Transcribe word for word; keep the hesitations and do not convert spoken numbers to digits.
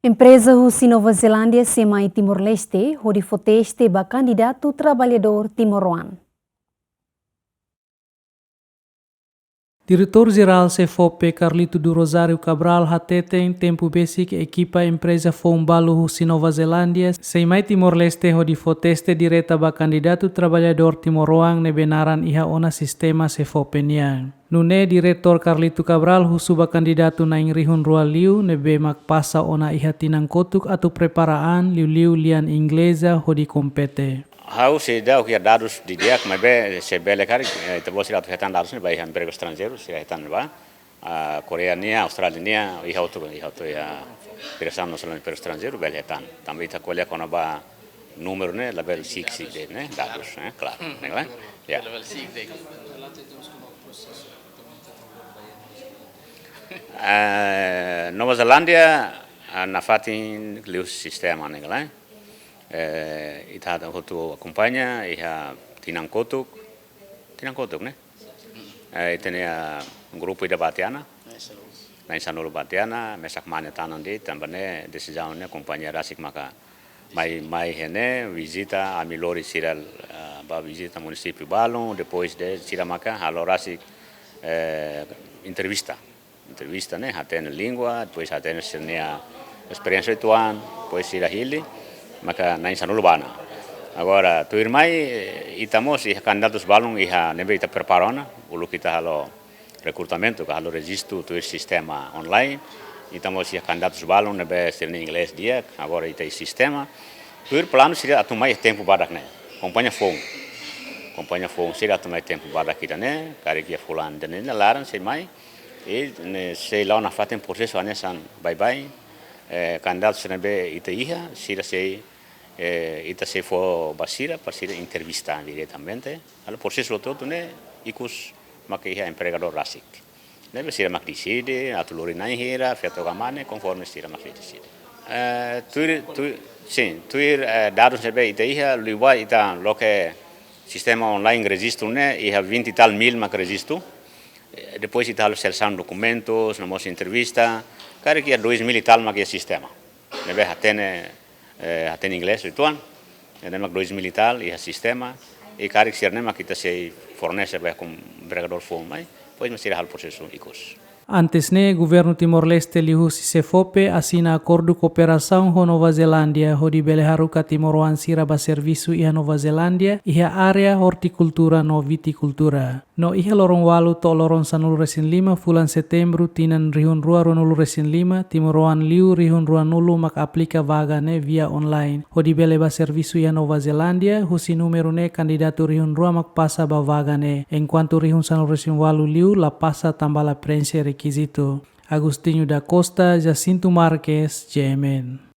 Empreza husi Nova Zelándia sei mai Timor-Leste hodi fó teste ba kandidatu traballadór timoroan. Diretór Jerál SEFOPE Carlito do Rosário Cabral hateten tempu besik ekipa empreza foun balu husi Nova Zelándia sei mai Timor-Leste hodi fó teste direta ba kandidatu traballadór timoroan ne'ebé naran iha ona sistema SEFOPE nian. Nune'e Diretór Carlito Cabral husu ba kandidatu na'in rihun rua liu ne'ebé mak pasa ona iha tinan kotuk atu prepara an, liuliu lian ingleza hodi kompete. Ha'u seidauk iha dadus didi'ak, maibé se bele karik, eh, ita-boot sira atu hetan dadus ne'e ba iha empregu estranjeiru, sira hetan ba, ah, Koreia nian, Austrália nian, iha hotu, iha hotu iha Federasaun Nasionál Empregu Estranjeiru bele hetan. Tanba ita ko'alia kona-ba númeru ne'e, labele siksik de'it ne'e, dadus, eh, klaru, ne'e kan? Ya. Labele siksik de'it. Eh, Nova Zelándia, ah, nafatin liu sistema ne'e kan? Eh, ita hotu akompaña, iha tinan kotuk, tinan kotuk, ne'e? Eh, ita-nia grupu ida ba tiha ona, na'in sanulu ba tiha ona, mesak mane tanan de'it, tanba ne'e desizaun ne'e kompañia rasik maka mai, mai iha ne'e, vizita, ami lori sira, ah, ba vizita munisípiu balun, depois de sira maka halo rasik, eh, entrevista. Entrevista ne'e, hatene língua, depois hatene sira-nia esperiénsia uitoan, depois sira hili, maka na'in sanulu ba ona. Agora, tuirmai, eh, ita mós iha kandidatus balun iha ne'ebé ita prepara ona, uluk ita halo rekrutamentu, ka halo rejistu tuir sistema online. Ita mós iha kandidatus balun ne'ebé sira-nia inglés di'ak, agora ita iha sistema. Tuir planu sira atu mai tempu badak ne'e. Kompañia foun. Kompañia foun sira atu mai tempu badak ida-ne'e, karik iha fulan ida-ne'e nia laran sei mai. I ne'e sei la'o nafatin prosesu hanesan baibain. Eh, kandidatus ne'ebé ita iha, sira sei, eh, ita sei fó ba sira, para sira entrevista diretamente. Halo prosesu hotu-hotu ne'e, ikus maka iha empregadór rasik. Ne'ebé sira mak deside, atu lori na'in hira, feto ka mane, konforme sira mak deside. Eh, tuir, tuir, sin, tuir, eh, dadus ne'ebé ita iha, liuliu ita loke sistema online rejistu ne'e, iha vinte e tal mil mak rejistu. Eh, depois ita halo selesaun dokumentus, no mós entrevista, karik iha dois mil e tal mak iha sistema. Ne'ebé hatene, eh, hatene inglés uitoan, ne'e mak dois mil e tal iha sistema, i karik sira-ne'e mak ita sei fornese ba empregadór foun mai, depois mak sira halo prosesu ikus. Antes ne'e, Governu Timor-Leste liuhusi SEFOPE asina akordu kooperasaun ho Nova Zelándia, hodi bele haruka timoroan sira ba servisu iha Nova Zelándia, iha área ortikultura no vitikultura. No iha loron ualu to'o loron sanulu resin lima fulan Setembru tinan rihun rua ruanulu resin lima, timoroan liu rihun ruanulu mak aplika vaga ne'e via online. Hodi bele ba servisu iha Nova Zelándia, husi númeru ne'e kandidatu rihun rua mak pasa ba vaga ne'e, enkuantu rihun sanulu resin ualu liu la pasa tanba la prenxe rekizitu. Agostinho da Costa, Jacinto Marques, G M N.